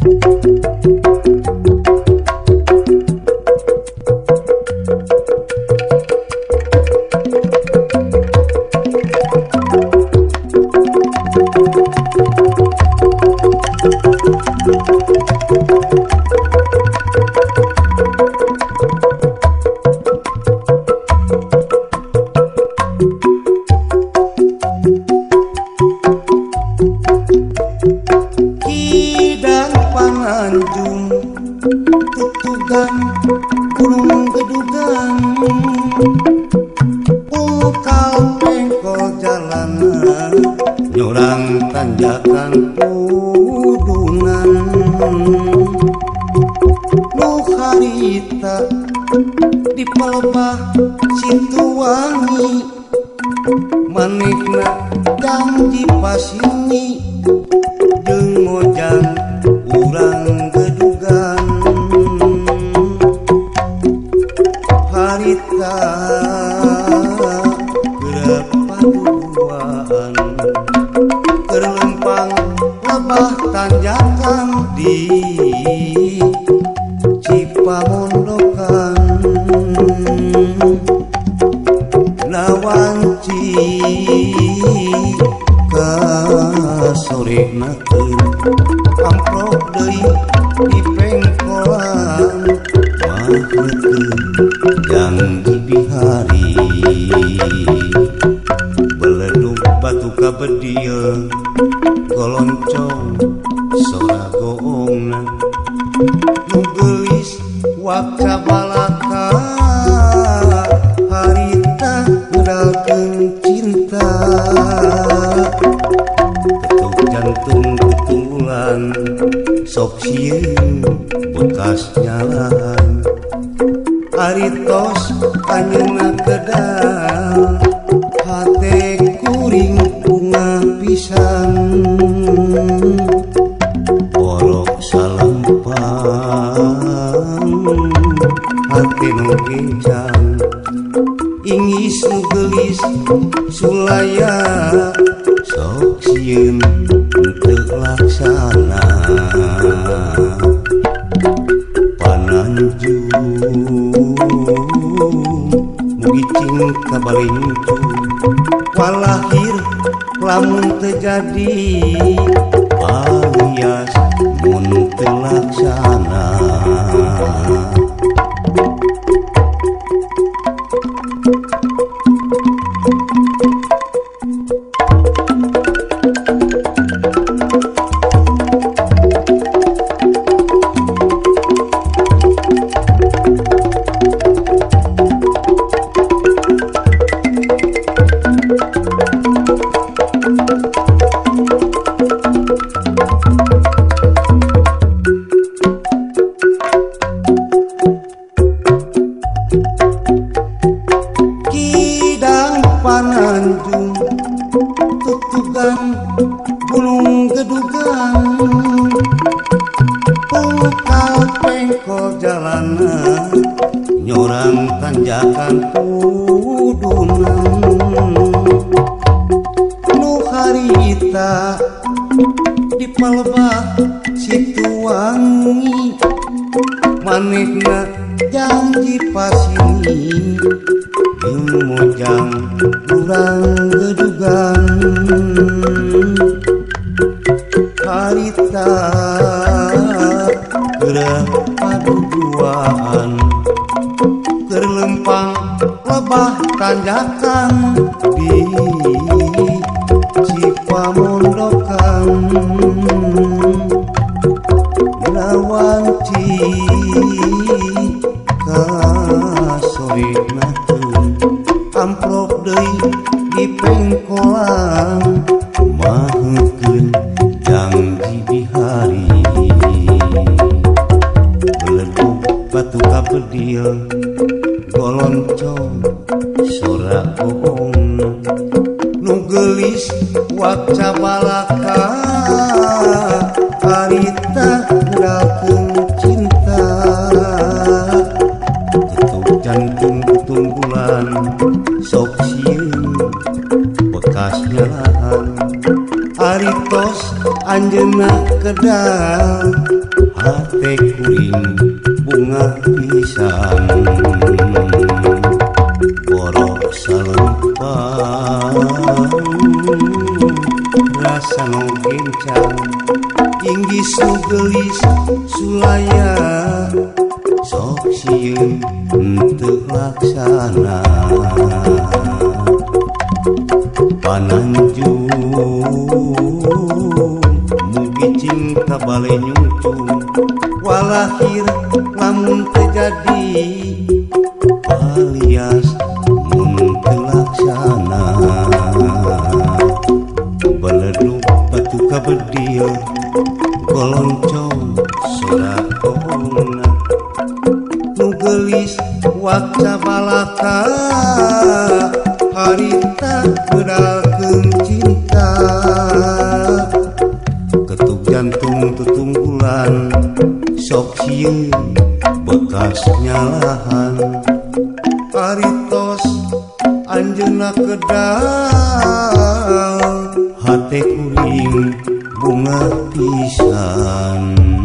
Kidang Pananjung tutugan Gunung Gedugan, pungkal pengkol jalanan nyorang tanjakan udunan. Nu harita di palebah Situwangi, manehna janji pasini jeung mojang urang Gedugan. Harita keur paduaan, keur lempang lebah tanjakan di Cipamondokan. Lawanci kasorena teu amprok deui di pengkolan, maheukeun janji bihari. Beledug batu kabedil goloncong sora goongna, nu geulis waca balaka harita ngedalkeun cinta. Ketuk jantung ketunggulan sok sieun bekas nyalan, aritos anjeunna kedal hate kuring bunga pisan. Borok salempang hate nu gencang, ingis nu geulis sulaya sok sieun teu laksana. Pananjung mugi cing kabalincu, walahir lamun teu jadi alias mun teu laksana. Kidang Pananjung tutugan Gunung Gedugan, pungkal pengkol jalanan nyorang tanjakan udunan. Nu harita di palebah Situwangi, manehna janji pasini jeung mojang urang Gedugan. Harita keur paduduaan, keur lempang lebah tanjakan di Cipamondokan. Lawanci kasorena amprok deui di pengkolan, maheukeun janji bihari. Beledug batu kabedil goloncong sora goongna, nu geulis waca balaka harita ngedalkeun cinta. Ketuk jantung tunggulan sok sieun bekas nyalaan, aritos anjeunna kedal Hate kuring bunga pisan Boro salempang rasa nu gencang inggis nu geulis sulaya sok sieun henteu laksana Pananjung mugi cinta bale nyungcung walahir lamun teu jadi alias mun teu laksana Beledug batu kabedil goloncong sora oongna nu geulis wakca balaka harita medalkeun cinta Ketuk jantung tutunggulan sok sieun bekas nyalahan Aritos anjeunna kedal hate kuring bunga pisan.